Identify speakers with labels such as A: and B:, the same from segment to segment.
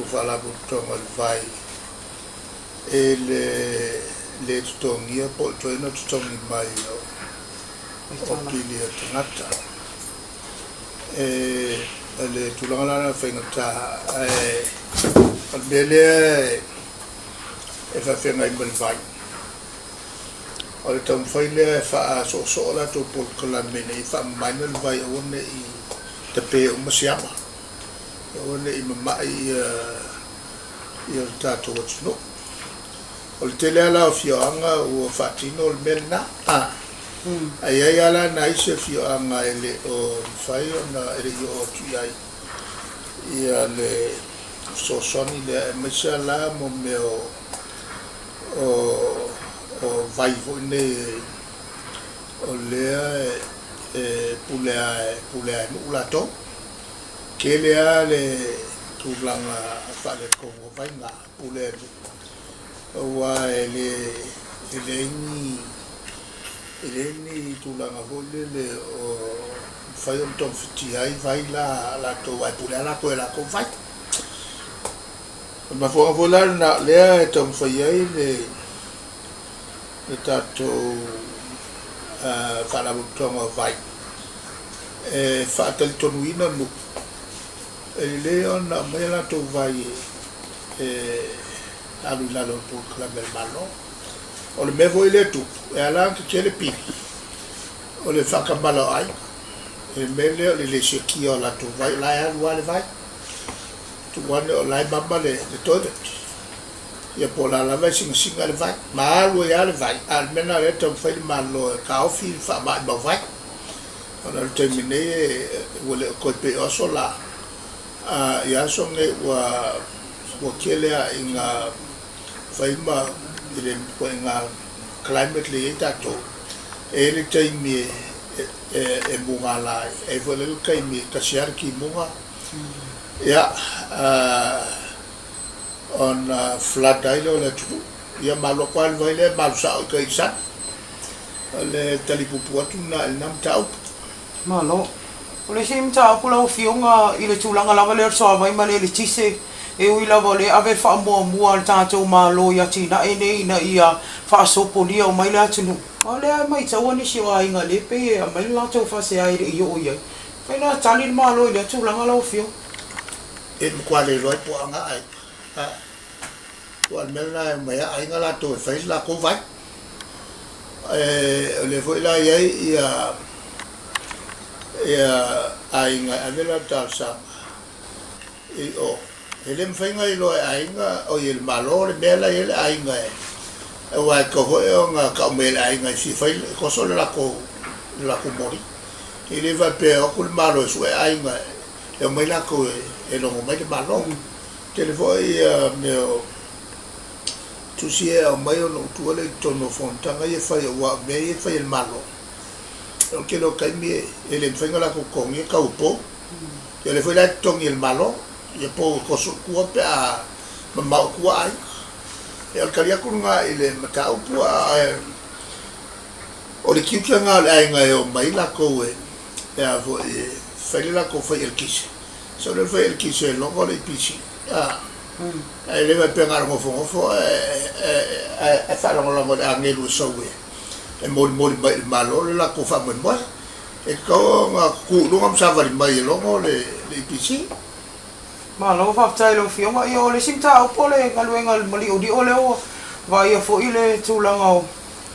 A: tatou Faalapotopotoga o le Vai e le lē totogia po o le toe ona totogi mai o pili a tagata. E o le tulaga la lena faigata ae o le mea lea e faafeagai ma le vai, o le taumafai lea e faasoosoo latou polokalame ina ia faamamaina le vai aua ne i tape uma siama, aua ne i mamai ia le tatou atunuu. O le tele lava la o afioaga ua faatino le mea lena, ae i ai lava la nai isi afioaga e le o mafai ona, e le i oo atu i ai ia le fesoasoani lea, aemaise lava la mo mea o vai foi nei o lea e pule lava e nuu latou. Tele lava le tulaga faaletonu o vai na pule e nuu, aua e leai ni e leai ni tulaga foi lele o mafai ona togafitia ai vai la a latou aua e pule lava latou i a latou vai. O le mafuaaga foi la lena o lea e taumafai ai le tatou Faalapotopotoga o Vai e faatalitonuina nuu e lelei ona aumai a latou vai e alu i lalo o le polokalame a le Malo. O le mea foi lea e tupu, e ala ona tetele pili, o le faatamala o aiga. I le mea lea o le le sekia o latou vai, o la e alu lava le vai, tuu ane o la e mama le toilet, ia po o la lava e sinasiga le vai, ma alu ai lava le vai, a o le mea lena o lea e taumafai le Malo e taofi le faamaumau vai, ona o le taimi nei ua le o toe pei o aso la, i aso nei ua tele lava ina fai ma i le ituaiga climate lea e i ai tatou, e i ai le taimi e mugala ai, e i ai foi le taimi e tasi lava le timuga, ia, ona flood ai lea o le atunuu, ia ma alu atu lava le vai lea ma alu sao i tai i le sami. O le tali puupuu atu lena i lena mataupu.
B: Malo. O le isi mataupu lau Afioga i le tulaga lava lea o le suavai ma le eletise, e ui lava o lea e ave le faamuamua a le tatou Malo i atinae nei ina ia faasopolia uma ai le atunuu, a o lea e maitaua nisi o aiga lea e pei e aumai le latou faasea e le i oo i ai. Fai la tali le Malo i lea tulaga lau Afioga.
A: E matua le iloa ai po o aga aiga. Aua o le mea lena e omai ai aiga latou e fai le latou vai. O lea foi la e i ai ia aiga e ave la talosaga i o. E le mafai ona iloa e aiga, oi e le Malo le mea la e i ai le aiga e, aua e tatau foi ona tau mai e le aiga e fia fai, e koso le latou moli. E le faapea e o atu le Malo e sue aiga e omai latou e logo mai le Malo. Tele foi ia mea o tusi ia e aumai ona ou tua lea i totonu o fonotaga ia e fai aua o mea ia e fai e le Malo. O le tele o taimi e le mafai ona latou totogia tau o pou. Ia o lea foi la e totogi e le Malo ia pou e koso i tua pe a mamao i tua aiga. Ia o le tali atu lena i le mataupu ae o le tiute lena o le aiga e omai latou e a foi e fai le latou fai eletise. Sau lea fai eletise e logo le EPC ae le faapea na o le nofonofo ae faalagolago i le agelu e sau e molimoli mai i le Malo le latou faamoemoe. E tatau ona tutu i luga ma savali mai e logo le EPC.
B: Malo faafetai i lau Afioga. Ia o le isi mataupu o le galuega a le maliolio lea ua vaaia foi le tulaga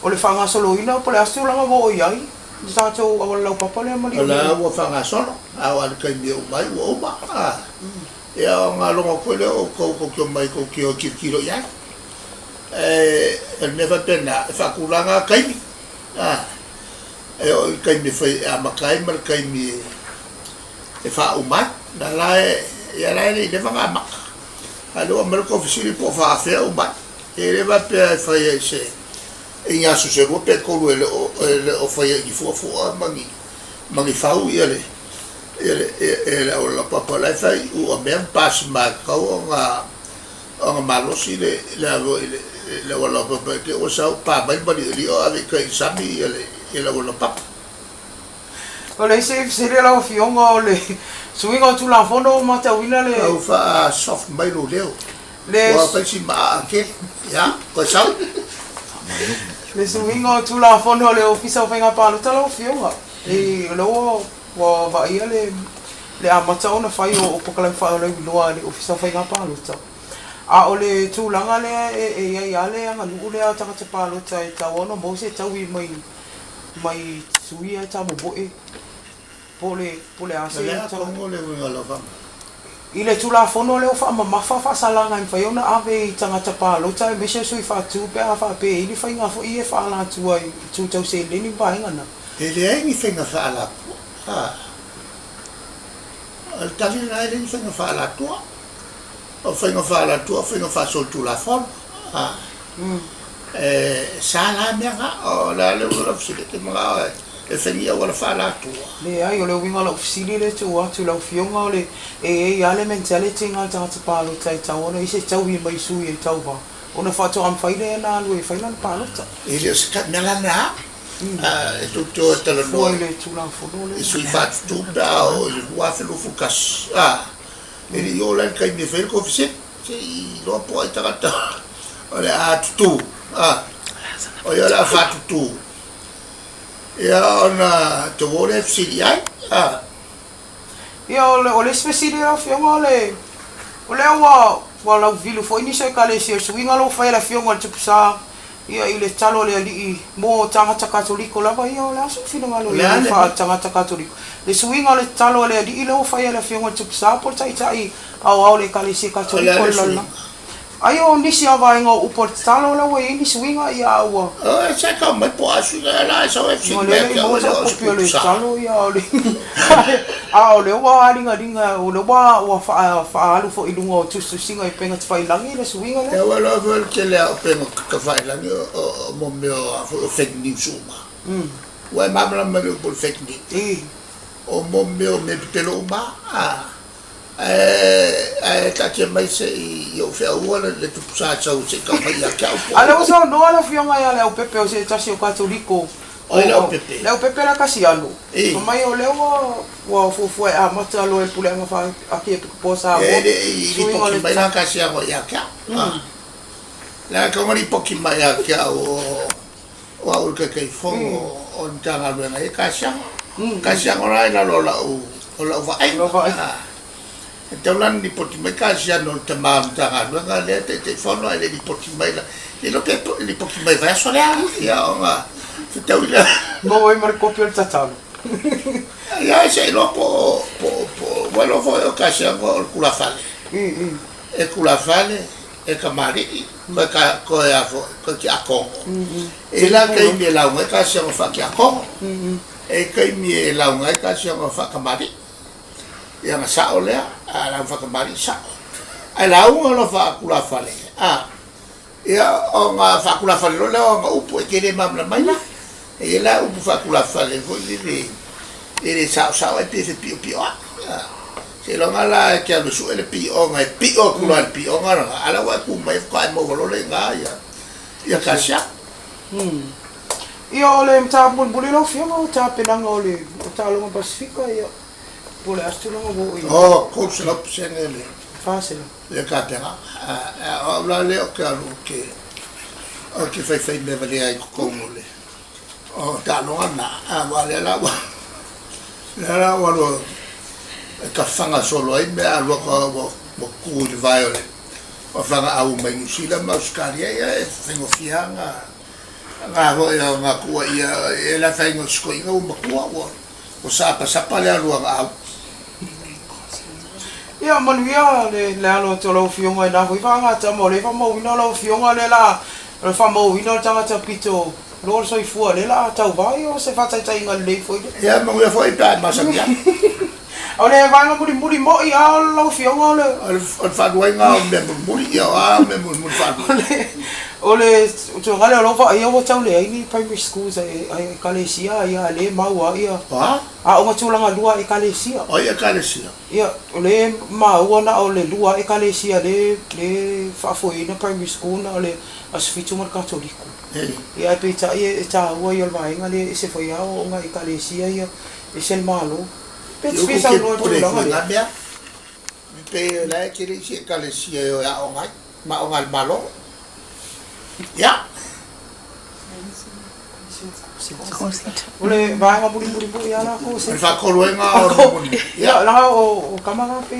B: o le faagasoloina po o le a se tulaga ua oo i ai. Le tatou auala laupapa lea ma
A: O la ua faagasolo, a o le taimi e uma ai ua uma. Ia ona logo atu foi lea o outou tou te omai tou te o e tilotilo i ai. Ae o le mea faapena, e faatulaga taimi, e oo i le taimi e fai e amata ai ma le taimi e faauma ai. Na la e, ia la e le i leva ona amata. A o lea ua aumai le tou fesili po o faafefea uma ai. E le faapea e fai ai se I ni aso se lua pe tolu e le o faia i ni fuafuaga ma ni fau ia le auala laupapa o la e fai ua mea ma pasima e tatau ona malosi le auala laupapa i te i ua sau pa mai le maliolio ave i tai i le sami ia le auala laupapa.
B: O le isi fesili a lau Afioga o le Suiga o Tulafono ua matauina le.
A: Tau faa soft mai lou leo.
B: Le.
A: Ua fai si maa tele. Ia, koe sau.
B: Le suiga o Tulafono a le Ofisa o Faiga Palota lau Afioga. E, o lea ua, ua vaaia le, le amata ona fai o, o polokalame faalauiloa a le Ofisa o Faiga Palota. A o le tulaga lea e, e i ai lava le aganuu lea a tagata palota e tatau ona maua se taui mai, mai sui ia e tamomoe. Po o le, po o le a se.
A: O le a tonu le uiga o lau faamatalaga?
B: I le Tulafono lea ua faamamafa faasalaga e mafai ona ave i tagata palota aemaise o sui faatu pe a faapea e i ai ni faiga foi ia e faaalatua i itu tau seleni ma vaega na.
A: E leai ni faiga faaalatua. A. O le tali lena e leai ni faiga faaalatua. O faiga faaalatua o faiga faasolitulafono. A. E sa la mea na, o le a le uiga o lau fesili, e te manao e fai ni auala faaalatua?
B: Leai, o le uiga o lau fesili lea e tuu atu i lau Afioga, o le, e i ai lava le mentality na o le tagata palota e tatau ona i ai se taui mai sui e tauva, ona faatoa mafai lea ona alu e fai lana palota.
A: E le o se mea la lena, e tou te o e talanoa
B: i le Tulafono lea
A: i sui faatutu pe a oo i le 2021, a, e le i oo la i le taimi e fai ai le koefisiene. Se i iloa po o ai tagata o le a tutū, a, o ia o le a faatutū, ia ona te uo lea e fesili i ai, a.
B: Ia, o le, o le isi fesili lau Afioga, o le, o lea ua, ua lauvilu foi nisi o Ekalesia i le suiga lea ua fai e le Afioga i le Tupu Sa, ia, i le talo a le Alii mo tagata Katoliko lava ia, o le a sou finagalo i ai faa-tagata Katoliko? Le suiga o le talo a le Alii lea ua fai e le Afioga i le Tupu Sa po o le Taitai Aoao o le Ekalesia Katoliko o le lalolagi. Ai o nisi a vaega o upu o le tatalo la ua i ai ni suiga ia a ua.
A: Oi se tau mai po a suiga la e sau e fesili mai ia te au e le o se
B: o le tatalo ia o le a o lea ua aligaliga o lea ua ua faaalu foi i luga o tusitusiga i upega tafailagi le suiga lea.
A: Ia ua iloa foi le tele a upega tafailagi o mo mea o a foi o fake news uma. Ua e malamalama i le upu o le fake news? O mo mea o mea pepelo uma a. Ae taatia mai se i ou feaua le tupu sa sau se i tau mai ia te au po o.
B: A lea ua saunoa le afioga ia Leaupepe o se tasi o Katoliko.
A: O ai Leaupepe?
B: Leaupepe Lakasiano. Fai mai o lea ua fuafua e amata loa e le Puleaga Faa-Arkiepikopo o Samoa.
A: E le i lipoti mai la Kasiano ia te au. Leaga e tatau ona lipoti mai ia te au o au o le Taitaifono o le Matagaluega e Kasiano. Kasiano la i lalo o lau o lau vaaiga. E tatau la ona lipoti mai Kasiano o le tama o le Matagaluega lea e Taitaifono ae le lipoti mai la. Le iloa pe lipoti mai i le vaiaso lea ia ona fetaui lea.
B: Maua ai ma le kopi o le tatalo.
A: Ia se iloa po o po o po o ua iloa foi o Kasiano o le tulafale. E tulafale e kamali'i, koe ka, koe a foi, koe tiakono. E la taimi e lauga ai kasiaga faa-tiakono, e taimi e lauga ai kasiaga faa-kamali'i. Ia na sa'o lea, a lauga faa-kamali'i sa'o. Ae lauga loa faa-tulafale, a, ia ona faa-tulafale loa lea o ana upu e te le malamalama ai la. E i ai la upu faa-tulafale foi lele e le saosao ae pei e fepiopio ae. Seiloga la e te alu e sue le pioga e pio atu loa i le pioga lena, a o la ua e tu mai faatoa e maua loa le iga ia Kasiago.
B: Ia, o le mataupu mulimuli lau Afioga, o tapenaga o le o Taaloga Pasefika, ia, po o le a se tulaga ua oo i ai?
A: Oh, 300% le
B: 400.
A: Le tapenaga. O au la lea ou te alu ou te faifai mea valea ai i totonu o le O taaloga na, aua lea la ua, lea la ua alu e tafaga solo ai mea alu atu ua, ua tu i le vae o le o fagaau mai Niu Sila ma Ausetalia, ia e faigofie lava na, na foi o na tuuaia e le afaina o si toeaina ua matua, ua, ua sapasapa le alu a gaau.
B: Ia manuia le, le alo atu o lau Afioga i na foi faagatama, o lea e faamauina lau Afioga lea la, o le faamauina o le tagata pito Loa le soifua lea la tauva ia o se faataitaiga lelei foi lea.
A: Ia manuia foi pe a e masani atu.
B: O le vaega mulimuli moi a lau afioga o le.
A: O le faaluaiga o mea mulimuli ia o a mea mulimuli faalua.
B: O le tulaga lea o lou vaaia ua tau leai ni primary schools a ekalesia ia a le mau a ia.
A: O a?
B: Aoga tulaga lua a ekalesia.
A: O ai ekalesia?
B: Ia o lea e maua na o le lua ekalesia lea e faafoeina primary school na o le Aso Fitu ma le Katoliko. Ia ae peitai e taua ia o le vaega lea e ese foi lava aoaoga a Ekalesia ia, ese le Malo. Pe te fia saunoa i le tulaga lea.
A: Mea. Pe la e tele isi ekalesia e o e aoga ai, ma aoga a le Malo. Ia.
B: O le vaega mulimuli foi a la call center.
A: O le faatolu ai o le mulimuli.
B: Ia, leaga o tama la pe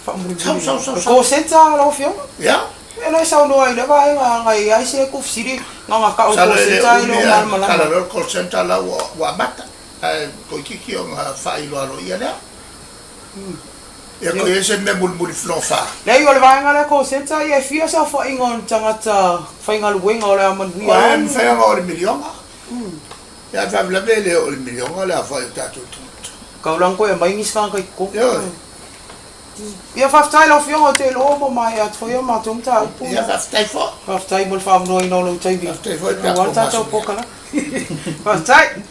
B: faamulimuli.
A: Sau, sau, sau.
B: O le call center lau Afioga.
A: Ia.
B: E le saunoa i lea vaega ana i ai se fesili na ona tau call center e le o malamalama.
A: Masalo e le umi ae tatala loa le call center la ua amata. Ae toeitiiti ona faailoa aloaia lea. Ia toe i ai se mea mulimuli flofa.
B: Leai, o le vaega lea call centre, ia e fia saofaiga o ni tagata faigaluega o le a manuia
A: ai. E mafai ona oo i le miliona. Ia ae faalavelave e le oo i le miliona le aofai o tatou tagata.
B: Tau la ona toe aumai nisi tagata i totonu.
A: Ioe.
B: Ia faafetai lau Afioga ou te iloa ua maea atu foi a matou mataupu.
A: Ia faafetai foi.
B: Faafetai mo le faaavanoaina o lou taimi.
A: Faafetai foi pe a
B: Aua le tatou polokalame. Faafetai.